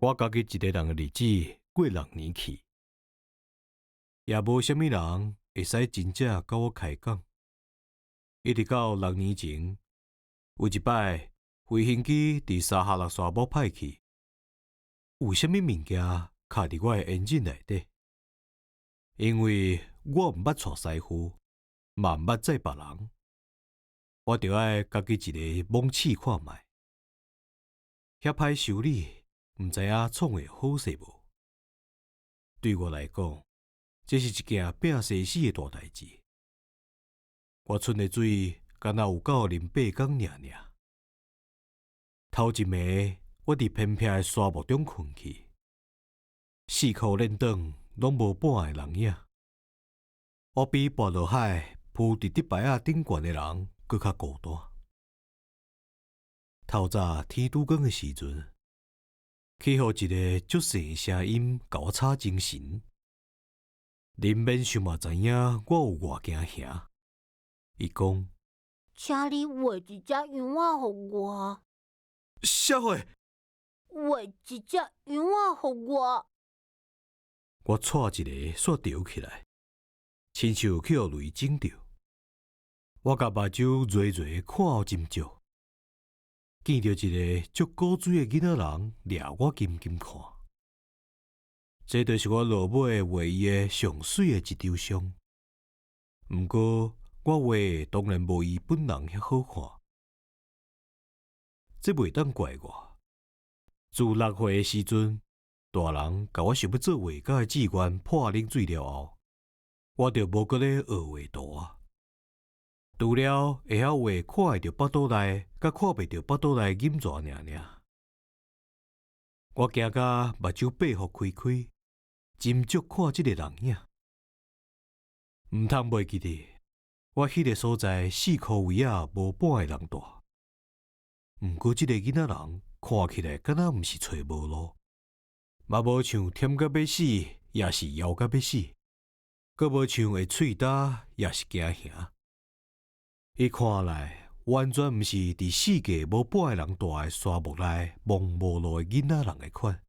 我家己一个人的日子過六年去，也無啥物人會使真正佮我開講。一直到六年前，有一擺飛行機佇撒哈拉沙漠歹去，有啥物物件卡佇我的引擎內底？因為我毋捌帶師傅，嘛毋捌載別人，我著愛家己一个摸試看覓。遐歹修理，毋知影創會好勢無？對我來講，這是一件拼生死的大代誌。我賰的水，敢若有夠啉八工爾爾。頭一暝，我佇偏僻的沙漠中睏去，四箍輾轉，攏無半个人影。我比跋落海浮佇竹排仔頂懸的人閣較孤單。透早天拄光的時陣，去予一个足細的聲音共我吵精神。恁免想嘛知影我有偌驚嚇。伊講：請你畫一隻羊仔予我。啥貨？畫一隻羊仔予我。我掣一下，煞著起來，親像去予雷整著。我共目睭銳銳看予斟酌，見著一个足古錐的囡仔人掠我緊緊看。這就是我落尾畫伊的上媠的一張相。毋過我畫的當然無伊本人遐好看。這袂當怪我。自六歲的時陣，大人共我想欲做畫家的志願潑冷水了後，我就無閣咧學畫圖啊。除了會曉畫看會著腹肚內，佮看袂著腹肚內銀蛇爾爾。我驚甲目睭閉予開開，斟酌看這个人影。毋通袂記得，我彼个所在四箍圍仔無半个人蹛。毋過這个囡仔人看起來敢若毋是揣無路，嘛無像忝甲欲死，抑是枵甲欲死，閣無像會喙焦，抑是驚嚇。伊看來完全毋是佇四界無半個人蹛的沙漠內摸無路的囡仔人的款。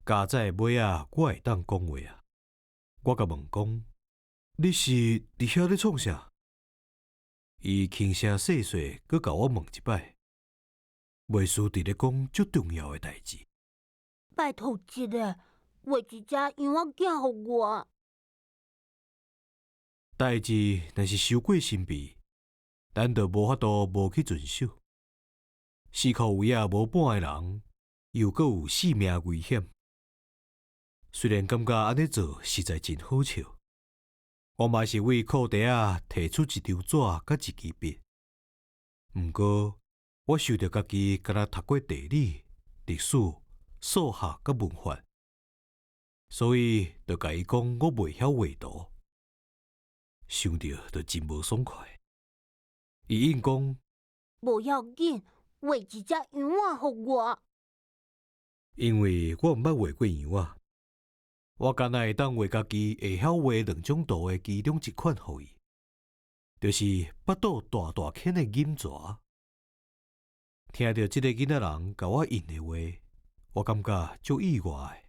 佳哉尾仔，我會當講話啊！我共問講：你是佇遐咧創啥？伊輕聲細細，閣共我問一擺，袂輸佇咧講足重要的代誌。拜託一下，畫一隻羊仔囝予我。代誌若是傷過神秘，咱就無法度無去遵守。四箍圍仔無半个人，又閣有性命危險。雖然感覺按呢做實在真好笑，我嘛是為褲袋仔提出一張紙佮一支筆。毋過，我想著家己敢若讀過地理、歷史、數學佮文法，所以就共伊講我袂曉畫圖。想著就真無爽快。伊應講：無要緊，畫一隻羊仔予我。因為我毋捌畫過羊仔，我敢若會當畫家己會曉畫兩種圖的其中一款予伊，就是腹肚大大圈的銀蛇。聽著這个囡仔人共我應的話，我感覺足意外。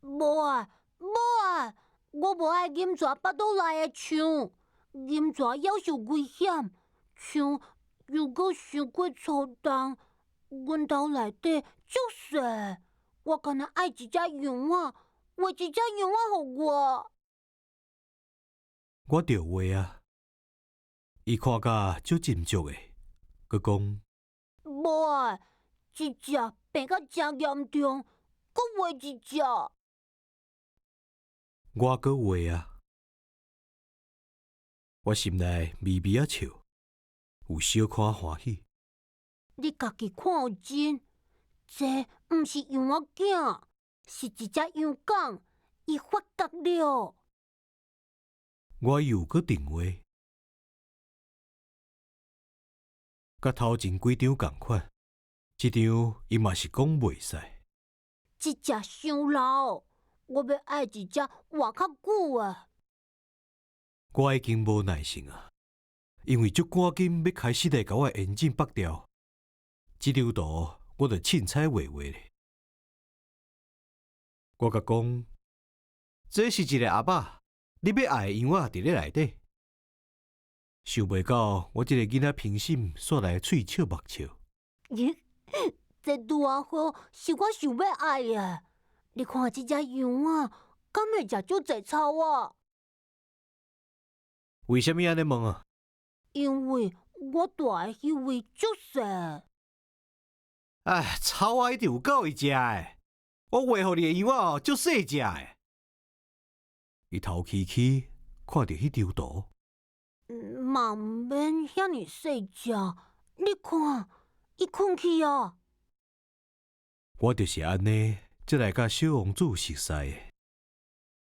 無愛，無愛，我無愛銀蛇腹肚內的象，銀蛇猶是危險，象又閣傷過粗重，阮兜內底足細，我干焦愛一隻羊仔，畫一隻羊仔予我。我著畫啊，伊看甲足斟酌的，閣講：無愛，這隻病甲誠嚴重，閣畫一隻。我閣畫啊，我心內微微仔笑，有小可歡喜。你家己看真，這毋是羊仔囝，是一隻羊犅，伊發覺了。我又閣停畫，佮頭前幾張仝款，這張伊嘛是講袂使。這隻傷老，我欲愛一隻活較久的。我已經無耐性啊，因為足趕緊欲開始來共我的眼鏡剝掉。這張圖我就凊彩畫畫咧。我共講，這是一个盒仔，你欲愛的羊仔佇咧內底。想袂到我這个囡仔評審煞來喙笑目笑。這拄仔好是我想欲愛的。你看這隻羊仔，敢會食足濟草仔？為啥物按呢問啊？因為我蹛的彼位足細。唉，草仔一定有夠伊食的。我畫予你的羊仔哦，足細隻的。伊頭起起，看著彼張圖。嘛毋免遐爾細隻，你看，伊睏去啊！我就是按呢，才來佮小王子熟似的。